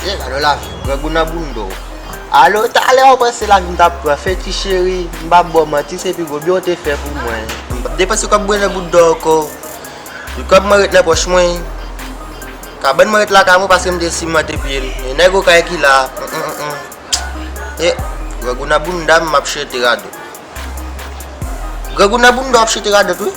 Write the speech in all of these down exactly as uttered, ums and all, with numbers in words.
Gade lavi, grangou nan bounda w. Alo, talè w panse lavi m t ap pran. Feti cheri, m p ap ba w manti, se pi gwo byen w te fè pou mwen. M p ap depanse kòb mwen nan bounda w ankò. Kòb mwen ret nan pòch mwen. Kabann mwen ret lakay mwen paske m te siman te pye l. E nèg okay ki la. Mm, mm, mm, mm. E, grangou nan bounda m, m ap chete radòt. Grangou nan bounda w ap chete radòt, wi.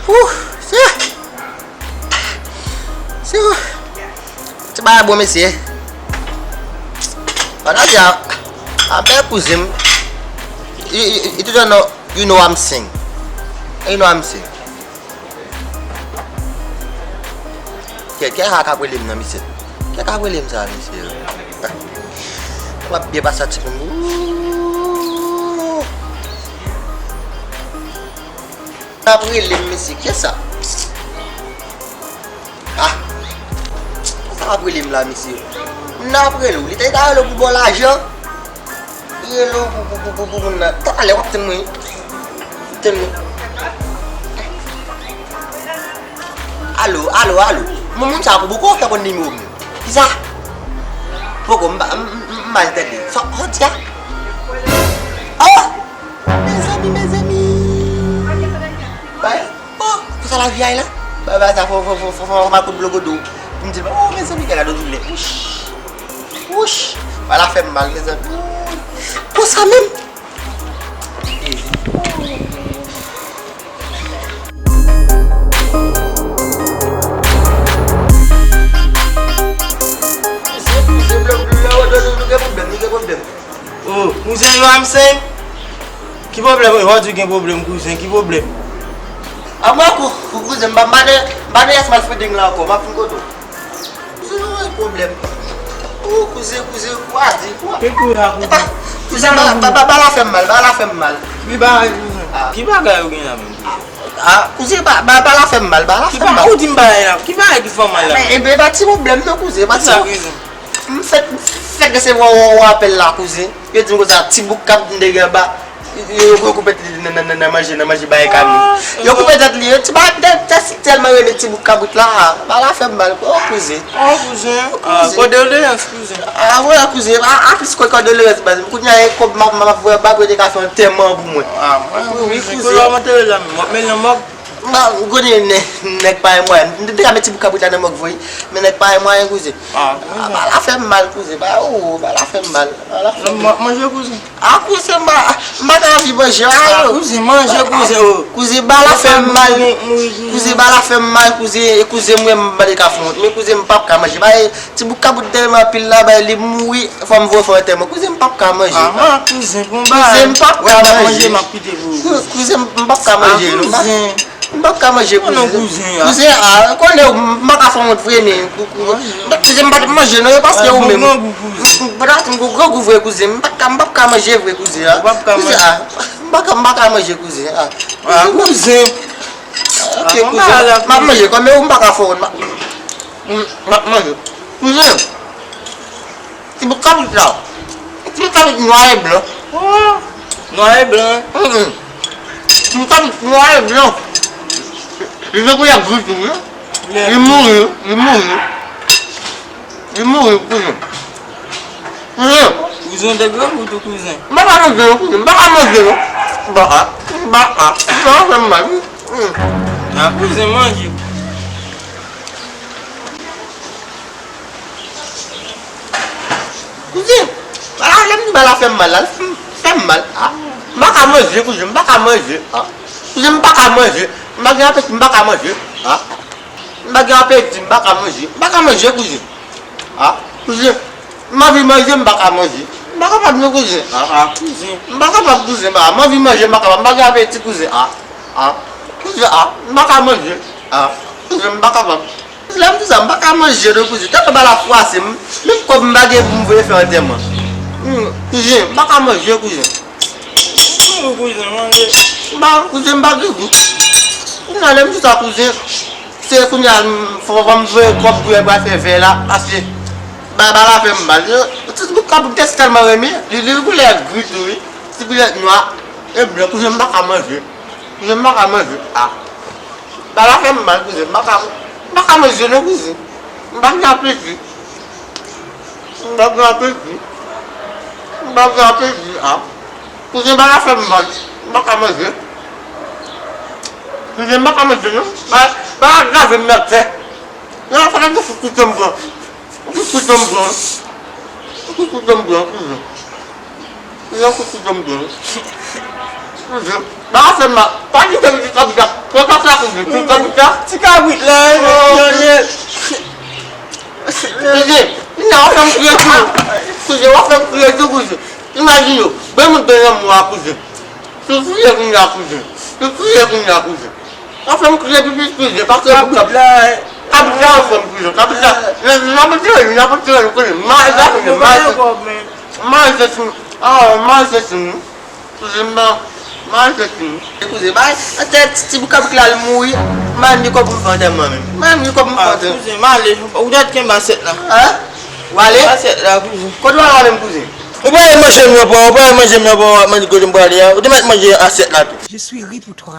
Wouh, se, se, se bagay bon, mesye. Pandan di a, a bèl kouzen m. You, you, you don't know, you know I'm sing. You know I'm sing. Kè, kè sa k ap rele m nan, mesye. Kè k ap rele m sa, mesye. M ap byen pase a ti moun. Ooh. N ap rele m, mesye. Kè sa? Ah! Kè sa k ap rele m la, mesye? N ap rele w. Li te ta rele w pou ba w lajan. Rele w pou, pou, pou, pou, pou moun nan. Talè w ap tann mwen. Tann mwen. Alo, alo, alo. Moun, moun sa poko fè konn nimewo m. Kisa? Poko, m pa, m, m, m mal tande. Sa, sa w di a? Oh! Mezanmi, mezanmi. Bay, oh, konsa lavi a ye la. Bay, bay, sa fò, fò, fò, fò, fò, fò, fò, kout blogodo. Pou m di l, oh, mezanmi, gade do doulè. Wouch. Wouch. Bay la fè m mal, mezanmi. Konsa menm. Oh, kouzen yo, I'm saying? Ki pwoblèm? Ou di gen pwoblèm, kouzen, ki pwoblèm? A mwen, kou-, kou-, kouzen, m pa, m pa nan, m pa nan yès mal fedeng la ankò, m ap fin kote w. Kouzen, ou wè pwoblèm. Ou, kouzen, kouzen, kwa di, kwa. Kè kou la, kouzen. Epa, kouzen, ba, ba, ba, ba la fè m mal, ba la fè m mal. Ki bagay, kouzen? Ah. Ki bagay ou gen la menm, kouzen? Ah, kouzen, ba, ba, ba la fè m mal, ba la fè m mal. Ki bagay ou di m bagay la? Ki bagay ki fè w mal la? Men, e, e pa ti pwoblèm non, kouzen, e pa ti pwoblèm. Kisa, kouzen? M fèk, m fèk resevwa yon, yon apèl la, kouzen. Yo di m konsa, ti bouk k ap vin dèyè anba. Yo, yo, yo koupe tèt li nan, nan, nan, nan manje, nan manje bay Kami. Ah, yo koupe tèt li, yo, ti bagay, tèt, tèt, si tèlman renmen ti bouk kabrit la, bagay la fè m mal, oh, kouzen. Oh, kouzen. Ah, kondoleyans, kouzen. Ah, vwala, kouzen. Ah, ah, plis ke kondoleyans, baz. Kounye a, e kòb m ap, m ap voye ba, pou yo te ka fè antèman pou mwen. Ah, mwen, wi, kouzen. Kote w antere la menm? W ap mennen nan mòg? Ba, m konnen nè-, nèg pa gen mwayen. M te ka met ti bouk kabrit la nan mòg vre, men nèg pa gen mwayen, kouzen. Ah, kouzen. Ah, bagay la fè m mal, kouzen. Ba, oh, bagay la fè m mal. Bagay la fè m mal. M ap manje, kouzen. Ah, kouzen, m pa, m pa ka anvi manje, ah, yo. Kouzen, manje, kouzen, oh. Kouzen, bagay la fè m mal. Kouzen, bagay la fè m mal, kouzen, e kouzen, mwen, m pa te ka fè wont. Men kouzen, m p ap ka manje. Bay, ti bouk kabrit tèlman anpil la, bay, li mouri, fò m voye fè antèman. Kouzen, m p ap ka manje. Ah, kouzen, bon bagay. Kouzen, m p ap ka manje. Wè, m ap manje, m ap kite pou ou. Kou-, kouzen, m p ap ka manje, non. Ah, kouzen. M p ap ka manje, kouzen. Kouzen, ah, konnen ou, m pa ka fè wont vre, men, kou-, kou-, kouzen, m pa t ap manje, non, e paske ou menm. Ou pa t ap gwo grangou vre, kouzen. M pa t ka, m p ap ka manje vre, kouzen, ah. Kouzen, ah, m pa ka, m pa ka manje, kouzen, ah. Ah, kouzen. Ok, kouzen. M ap manje, kòm ou m pa ka fè wont, m ap, m ap manje. Kouzen. Ti bout kabrit la. Ti bout kabrit nwa e blan. Oh, nwa e blan. Mm, mm. Ti bout kabrit nwa e blan. Li vle pou y ap gri tou, wi. Li mouri, li mouri. Li mouri, kouzen. Kouzen. Kouzen de gran bout ou kouzen. M pa ka manje non, kouzen. M pa ka manje non. Ba a. Ba a. Sa fè m mal, wi. Mm. A kouzen manje. Kouzen, bagay la, lè m di bagay la fè m mal la, l fè m, fè m mal. Ah, m pa ka manje, kouzen, m pa ka manje. Ah, kouzen, m pa ka manje. M pa gen apeti, m pa ka manje. Ah, m pa gen apeti, m pa ka manje. M pa ka manje, kouzen. Ah, kouzen, m anvi manje, m pa ka manje. M pa kapab non, kouzen. Ah, ah, kouzen. M pa kapab, kouzen, ba, m anvi manje, m pa kapab. M pa gen apeti, kouzen. Ah, ah, kouzen, ah, m pa ka manje. Ah, kouzen, m pa kapab. Lè m di sa, m pa ka manje non, kouzen. Tèlman bagay la fwase m, menm kòb m pa gen pou m voye fè antèman. Hmm, kouzen, m pa ka manje, kouzen. Ou kouzen, mande. M pa, kouzen, m pa grigou. Kounya, lè m di sa, kouzen, se kounya, m, fò, fò m voye kòb pou yo pral fè vè la, paske ba, ba la fè m mal. Yo, ti bout kòb m te tèlman renmen, li, li koulè gri tou, wi. Ti koulè nwa e blan, kouzen, m pa ka manje. Kouzen, m pa ka manje. Ah. Ba la fè m mal, kouzen. M pa ka, m pa ka manje non, kouzen. M pa gen apeti. M pa gen apeti. M pa gen apeti, ah. Kouzen, ba la fè m mal. M pa ka manje. Kouzen, m pa ka manje non. Ba, ba la grave m nan tèt. Nan fè m fout kouto m pran. Fout kouto m pran. Fout kouto m pran, kouzen. Yon kout kouto m pran. Kouzen. Ba la fè m mal. Pa kite m di kabita. Pran kòb la, kouzen. Pran kabita. Ti kabrit la, yon lè. Kouzen, kouzen, w ap fè m kriye tou. Kouzen, w ap fè m kriye tou, kouzen. Imajine w, bon moun gen lanmou a, kouzen. Sou kriye kounya, kouzen. Sou kriye kounya, kouzen. W ap fè m kriye pi plis, kouzen. Paske kabrit la, kabrit la anfòm, kouzen. Kabrit la, nan, nan, nan, nan, kouzen. Manje, kouzen. Manje, kouzen. Manje, kouzen. Kouzen, m pa, m pa achte ti nou. Kouzen, bay, atè ti, ti bout kabrit la, li mouri. M pa ni kòb pou m fè antèman menm. M pa ni kòb pou m fè antèman. Kouzen, m ale. Ou dwèt kenbe asyèt la. Hein? Ou ale? Asyèt la, kouzen. Kote w al la menm, kouzen? Ou pa al manje m nan, pa, ou pa al manje m nan, pa, w ap mande kote m prale a. Ou te mèt manje asyèt la tou. Je suis ri pour toi.